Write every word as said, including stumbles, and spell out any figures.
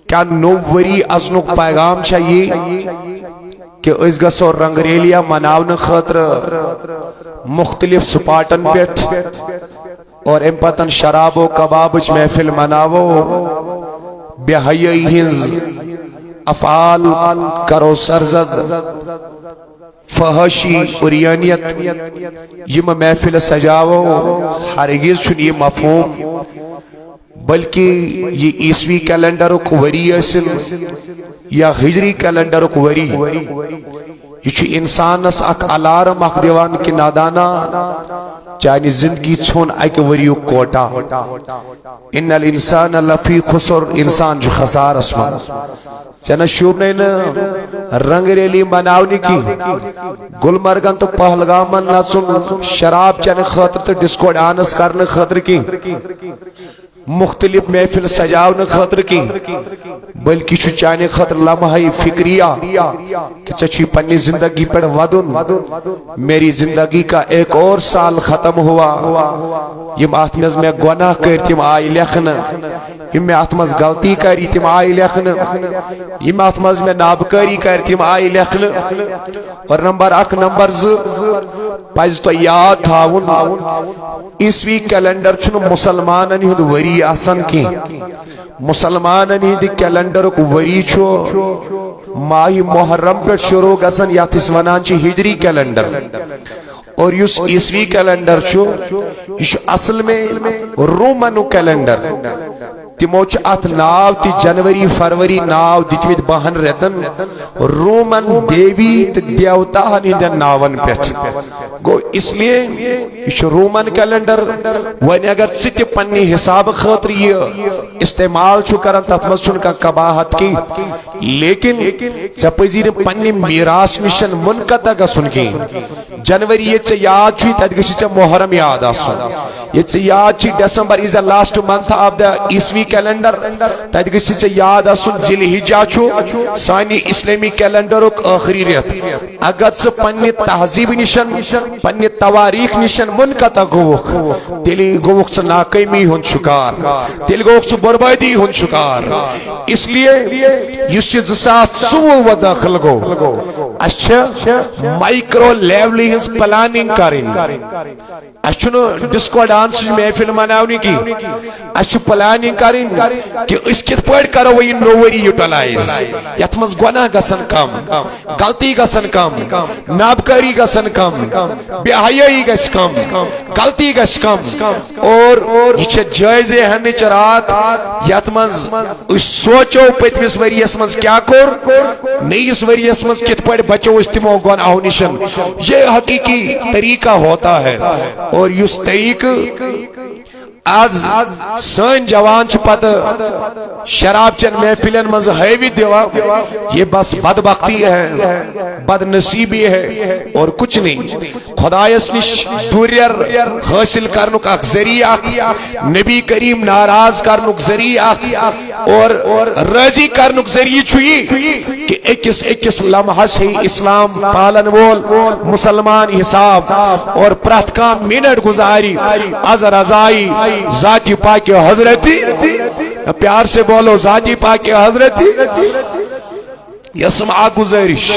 کیا نو وری اژنُک پیغام چھا یی کہ أسۍ گژھو رنگریلیا مناونہٕ خٲطرٕ مختلف سپاٹن پٮ۪ٹھ اور امہِ پتن شراب و کبابٕچ محفل مناوو، بے حیٲیی ہٕنٛز افعال کرو سرزد، فحاشی، عریانیت، یِم محفل سجاوو؟ ہرگز چھُنہٕ یہِ مفہوم، بلکہ یہِ عیسوی کیلنڈرُک ؤری ٲسِن یا ہجری کیلنڈرُک ؤری، یہِ چھُ انسانس اکھ الارم اکھ دِوان کہ نادانا، چانہِ زندگی ژھیوٚن اکہِ ؤریُک کوٹا۔ ان الانسان لفی خسر، انسان چھُ خسارس منٛز۔ ژےٚ نہ شوٗبنَے نہٕ رنگ ریلی مناونہِ کینٛہہ، گلمرگن تہٕ پہلگامن نژُن شراب چٮ۪نہٕ خٲطرٕ تہٕ ڈسکو ڈانس کرنہٕ خٲطرٕ کینٛہہ، مختلف محفل سجاونہٕ خٲطرٕ کینٛہہ، بلکہ چھُ چانہِ خٲطرٕ لمحہ فکریہ کہ ژےٚ چھُے پننہِ زندگی پٮ۪ٹھ ودُن۔ میری زندگی کا ایک اور سال ختم ہوا۔ یِم اتھ منٛز مےٚ گۄناہ کٔرۍ، تِم آیہِ لیکھنہٕ۔ یِم مےٚ اتھ منٛز غلطی کَرِ، تِم آیہِ لیکھنہٕ۔ یِم اتھ منٛز مےٚ نابکٲری کَرِ، تِم آیہِ لیکھنہٕ۔ اور نمبر اکھ، نمبر زٕ، پزِ تۄہہِ یاد تھاوُن، عیسوی کیلنڈر چھُنہٕ مُسلمانن ہُنٛد ؤری آسان کینٛہہ۔ مُسلمانن ہٕنٛدِ کیلنڈرُک ؤری چھُ ماہِ محرم پٮ۪ٹھ شروع گژھان، یتھ أسۍ ونان چھِ ہجری کیلنڈر۔ اور یُس عیسوی کیلنڈر چھُ، یہِ چھُ اصل میں رومنُک کیلنڈر۔ تِمو چھُ اتھ ناو تہِ جنوری، فروری ناو دِتمٕتۍ باہن رٮ۪تن، رومن دیوی تہٕ دیوتاہن ہٕنٛدٮ۪ن ناون پٮ۪ٹھ۔ گوٚو، اس لیے یہِ چھُ رومن کیلنڈر۔ وۄنۍ اگر ژٕ تہِ پننہِ حسابہٕ خٲطرٕ یہِ استعمال چھُ کران، تتھ منٛز چھُنہٕ کانٛہہ قباحت کینٛہہ، لیکن ژےٚ پزی نہٕ پننہِ میراث نِش منقطع گژھُن کینٛہہ۔ جنوری ییٚتہِ ژےٚ یاد چھُے، تتہِ گژھِ ژےٚ محرم یاد آسُن۔ ییٚتہِ ژےٚ یاد چھُے، December is the last month of the عیسوی کیلنڈر، تتہِ گژھِ ژےٚ یاد آسُن، ذی الحجہ چھُ سانہِ اسلٲمی کیلنڈرُک ٲخری رٮ۪تھ۔ اگر ژٕ پننہِ تہذیٖب نِش، پننہِ تواریخ نِش منقطع گوٚوُکھ، تیٚلہِ گوٚوُکھ ژٕ ناکٲمی ہُنٛد شکار، تیٚلہِ گوٚوُکھ ژٕ بربٲدی ہُنٛد شکار۔ اس لیے یُس یہِ زٕ ساس ژوٚوُہ وۄنۍ دٲخل گوٚو، اسہِ چھِ مائیکرو لیولہِ ہٕنٛز پلاننگ کرٕنۍ۔ اسہِ چھُنہٕ ڈسکو ڈانسٕچ محفل مناونہِ کینٛہہ، اسہِ چھِ پلاننگ کرٕنۍ کہ أسۍ کِتھ پٲٹھۍ کرو وۄنۍ یہِ نوٚو ؤری یوٹیلائز، یتھ منٛز گۄناہ گژھن کم، غلطی گژھن کم، نابکٲری گژھن کم، بے حیٲیی گژھِ کم، غلطی گژھِ کم۔ اور یہِ چھےٚ جٲیزٕ ہینٕچ راتھ، یتھ منٛز أسۍ سونٛچو پٔتمِس ؤریَس منٛز کیٛاہ کوٚر، نٔیِس ؤریَس منٛز کِتھ پٲٹھۍ بچو أسۍ تِمو گۄناہو نِش۔ یہ حقیقی طریقہ ہوتا ہے۔ اور یُس طریقہٕ از سٲنۍ جوان چھِ پتہٕ شراب چٮ۪ن محفلن منٛز ہٲوِتھ دِوان، یہ بس بدبختی ہے، بدنصیبی ہے اور کچھ نہیں۔ خدایس نِش دوٗریر حٲصِل کرنُک اکھ ذٔریعہٕ اکھ، نبی کریم ناراض کرنُک ذٔریعہٕ اکھ، اور رٲضی کرنُک ذٔریعہٕ چھُ یہِ کہ أکِس أکِس لمحس ہے اسلام پالن وول مسلمان حساب، اور پرٛٮ۪تھ کانٛہہ منٹ گُزاری از رضائی ذاتی پاک حضرتی۔ پیار سے بولو، ذاتی پاک حضرتی۔ یسم اکھ گُزٲرِش۔